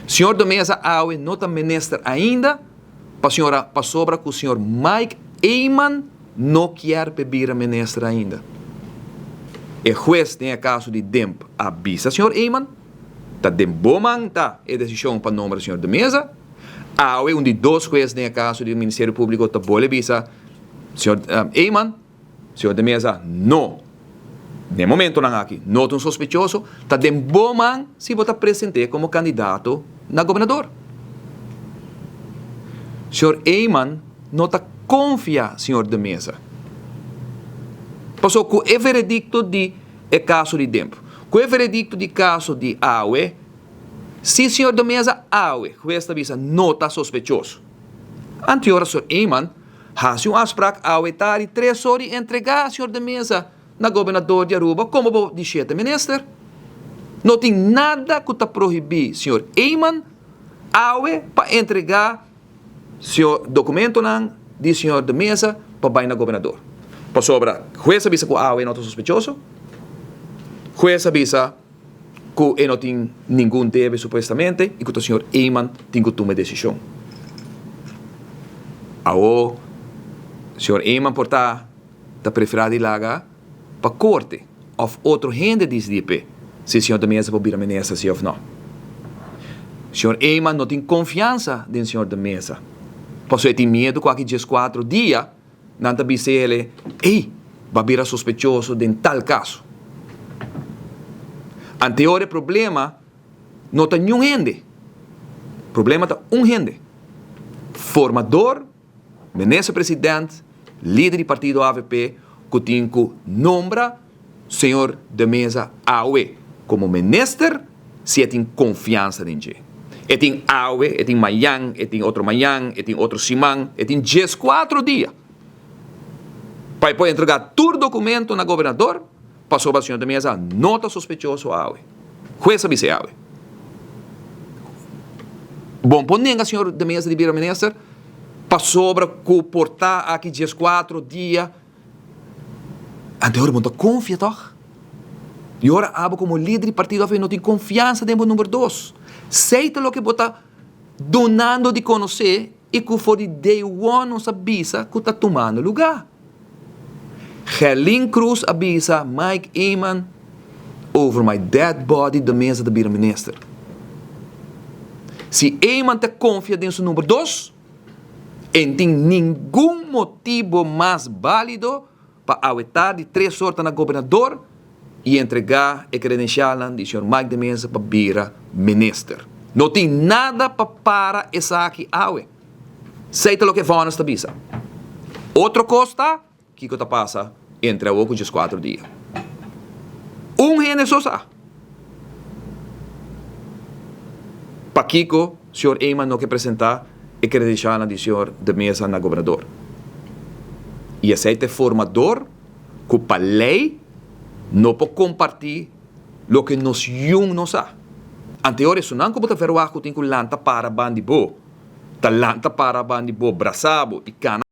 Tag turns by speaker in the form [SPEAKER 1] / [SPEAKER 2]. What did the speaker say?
[SPEAKER 1] Señor de Meza awe no ta minister ainda pa señora pasobra cu señor Mike Eman no kier p'e bira minister ainda. E hues den e caso di Demp a bisa señor Eman ta den bo man ta e decision pa nombra señor de Meza. Awe un di dos hues den e caso di Ministerio Publico ta bole bisa señor Eman. Señor de Meza, No. Den e momentonan aki no ta un sospechoso, ta den bo man si bo ta present'é como candidato na gobernador. Señor Eman no ta confia señor de Meza. Pasobra cu e veredicto di e caso di Demp, cu e veredicto di caso di awe, si señor de Meza awe, huez ta bisa, no ta sospechoso. Anteora señor Eman Hasi un afsprak awe tardi tres or i entregá señor de Meza na gobernador di Aruba komo bo di shete minister. No tin nada ku ta prohibí señor Eman awe pa entregá señor dokumentonan di señor de Meza pa bai na gobernador. Pasobra hues a bisa ku awe no ta sospechoso, hues a bisa ku e no tin ningun debe supuestamente i ku ta señor Eman tin ku tuma e desishon. Awo señor Eman por ta ta preferá di laga pa korte òf otro hende disidí p'e si señor de Meza por bira minister si òf no. Señor Eman no tin konfiansa den señor de Meza pasobra e tin miedu ku aki dieskuatro dia Nan ta bisa el, Ey, bo a bira sospechoso den tal kaso. Anteor e problema no ta niun hende. Problema ta un hende. Formador, minister president, lider di partido avp ku tin ku nombra Señor de Meza awe komo minister si e tin konfiansa den dje. E tin awe, e tin mañan, e tin otro mañan, e tin otro siman, e tin dieskuatro dia pa e por entregá tur dokumento na gobernador pasobra señor de Meza no ta sospechoso awe. Hues a bis'é awe. Bon por nenga señor de Meza di bira minister pasobra ku por ta aki dieskuatro dia. Anto ora bo no ta konfia tòg? I ora abo komo lider di partido avp no tin konfiansa den bo number dos. Esei ta loke bo ta dunando di konosé i ku for di day one nos a bisa ku ta tumando lugá. Gerlin Cruz a bisa Mike Eman over my dead body de mesa ta bira minister. Si Eman ta konfia den su number dos, En tin ningun motibo mas bálido pa awe tardi tres or ta na gobernador i entregá e kredensialnan di señor Mike de Meza pa bira minister. No tin nada pa para esaki awe. Esei ta loke vònes ta bisa. Otro kos ta Kiko ta pasa entre awor ku dieskuater dia? Un hende so sa. Pakiko señor Eman no ke presentá e kredensialnan di señor De Meza na gobernador? I esei ta e formador ku pa lei no por kompartí loke nos yun no sa. Anteor esunnan ku bo ta verwagt ku tin ku lanta para ban di bo, ta lanta para ban di bo, brasa bo i kana.